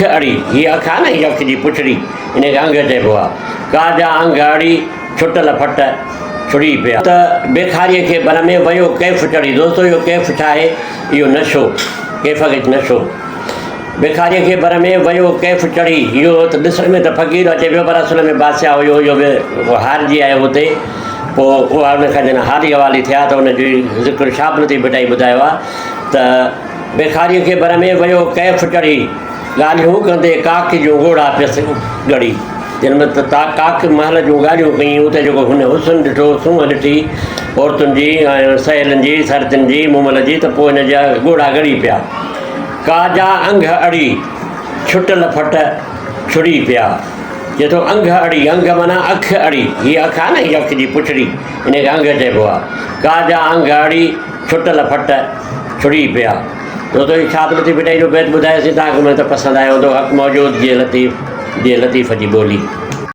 اڙي، هيء اک آهي نه، هيء اک جي پڇڙي، ان کي انگ چئبو آهي. ڪا جا انگ اڙي، ڇٽل ڦٽ ڇڙي پيا. ته بيکاريء کي بر ۾، ويو ڪيف چڙهي. دوستو اهو ڪيف ڇا آهي؟ اهو نشو، ڪيف کي نشو. بيکاريء کي بر ۾، ويو ڪيف چڙهي. اهو ته ڏسڻ ۾ ته فقير اچي پيو، پر اصل ۾ بادشاهه هيو. اهو به هارجي آيو هتي. پوء اها ان کان جڏهن حالي حوالي ٿيا ته ان جو ذڪر شاهه لطيف ڀٽائي ٻڌايو آهي ته. بيکاريء کي ڀر ۾ ويو ڪيف چڙهي، ڳالهيون ڪندي ڪاڪ جون ڳوڙها پيس ڳڙي. جنھن مھل ته ڪاڪ محل جون ڳالهيون ڪيون اتي جيڪو هن حسن ڏٺو، سونهن ڏٺي عورتن جي ۽ سهيلن جي، سرتين جي، مومل جي ته پوء هن جا ڳوڙها ڳڙي پيا. ڪا جا انگهه اڙي، ڇٽل ڦٽ ڇڙي پيا. چئي ٿو انگهه اڙي، انگهه معنيٰ اک اڙي، هيء اک آهي نه، هيء اک جي پڇڙي، ان کي انگهه چئبو آهي. ڪا جا انگهه اڙي، ڇٽل ڦٽ ڇڙي پيا. دوستو هي شاهه لطيف ڀٽائي جو بيت ٻڌايوسين توهان کي اميد ته پسند آيو هوندو. حق موجود جي لطيف جي لطيف جي ٻولي.